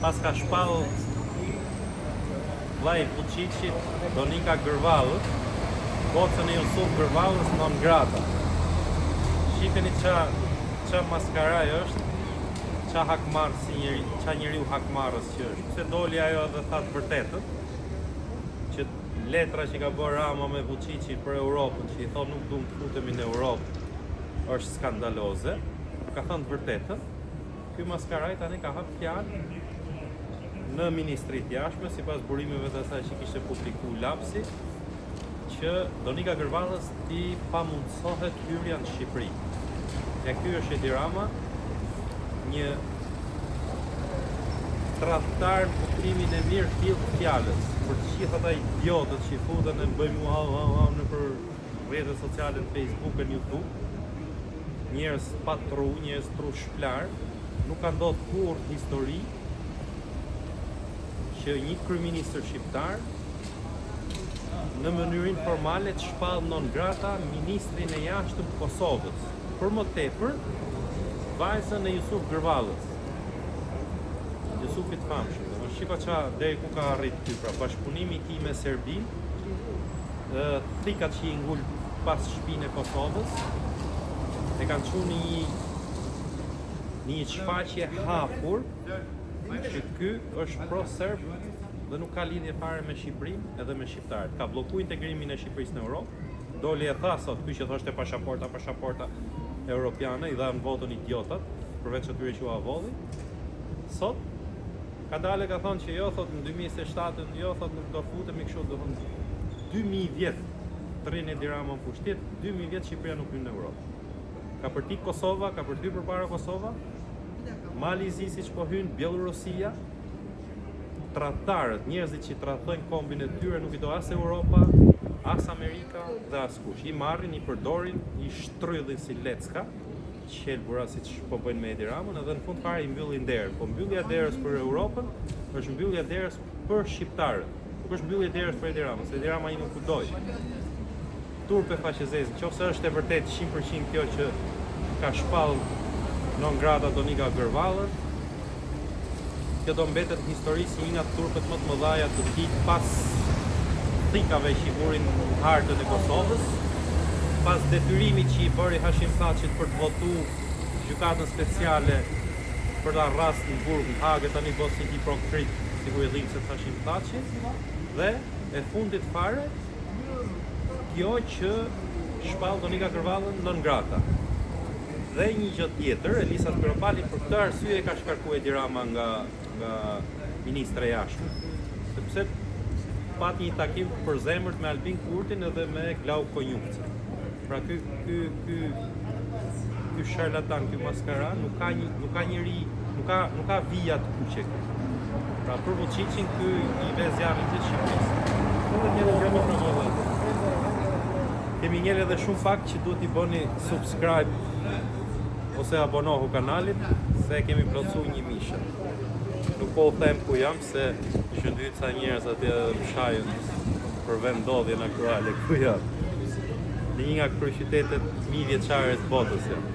Paska shpall vllai i Vuçiçit Donika Gërvallës, gocën e Jusuf Gërvallës non grata. Shifeni ça ça maskaraj është, ça hakmarrës si njeri, ça njeriu hakmarrës që është. Pse doli ajo edhe tha të vërtetën, që letra që ka bërë Rama me Vuçiçin për Europën, që i thonë nuk duam të futemi në Europë, është skandaloze. Ka thënë të vërtetën. Ky maskaraj tani ka hap fjalë në Ministri të Jashtme, sipas burimeve të asaj që kishte publiku Lapsi, që Donika Gërvallës t'i pamundësohet hyrja në Shqipëri. E ky është Edi Rama, një tradhtar në kuptimin e mirëfilltë të fjalës, për të gjithë ata idiotët që i futen e bëjnë ua ua ua nëpër rrjetet sociale në Facebook e në YouTube, njerëz pa tru, njerëz tru shplar, nuk ka ndodhur kurrë në histori që një kryeministër shqiptar në mënyrë informale të shpallë non grata ministrin e jashtëm të Kosovës, për më tepër vajzën e Jusuf Gërvallës. Jusufit të famshëm. Domethënë shiko ça deri ku ka arrit ky, pra bashkëpunimi i tij me Serbinë, ë thikat që i ngul pas shpine Kosovës, e kanë çu në një në një shfaqje hapur që ky është pro serb dhe nuk ka lidhje fare me Shqipërinë edhe me shqiptarët. Ka blloku integrimin e Shqipërisë në Europë. Doli e tha sot ky që thoshte pashaporta, pashaporta europiane, i dhanë votën idiotat, përveç atyre që ua vodhi. Sot ka dalë ka thonë që jo, thot në 2027, jo, thot nuk do futemi kështu, do thonë 2000 vjet të rrinë Edi Rama në pushtet, 2000 vjet Shqipëria nuk hyn në Europë. Ka për t'i Kosova, ka për t'hy përpara Kosova, Mali i Zi siç po hyn, Bjellorusia, tradhtarët, njerëzit që tradhtojnë kombin e tyre nuk i do as Europa, as Amerika dhe askush. I marrin, i përdorin, i shtrydhin si lecka, qelbura siç po bëjnë me Edi Ramën edhe në fund fare i mbyllin derën. Po mbyllja e derës për Europën është mbyllja e derës për shqiptarët. Nuk është mbyllje e derës për Edi Ramën, se Edi Rama i nuk u doj. Turp e faqezezë, në qoftë se është e vërtetë 100% kjo që ka shpall non grata Donika Gërvallën, kjo do mbetet në histori si një nga turpet më të mëdhaja të tij pas thikave që i vuri në hartën e Kosovës, pas detyrimit që i bëri Hashim Thaçit për të votu gjykatën speciale për ta rras në burg në Hagë, tani bën si hipokrit, sikur i dhimbset Hashim Thaçi, dhe e fundit fare, kjo që shpall Donika Gërvallën non grata. Dhe një gjë tjetër, Elisa Spiropali për këtë arsye e ka shkarku Edi Rama nga nga ministre e jashtme. Sepse pati një takim të përzemërt me Albin Kurtin edhe me Glauk Konjufcën. Pra ky ky ky ky sharlatan, ky maskara nuk ka një nuk ka njeri, nuk ka nuk ka vija të kuqe ky. Pra për Vučićin ky i ve zjarrin gjithë Shqipërisë. Edhe tjetër gjë më provova. Kemi ngel edhe shumë pak që duhet t'i bëni subscribe ose abonohu kanalit se e kemi plotësu një mijëshe. Nuk po u them ku jam se ishin dy ca njerëz atje dhe më shajën për vendndodhjen aktuale ku jam. Në një nga kryeqytetet mijëvjeçare të botës jam.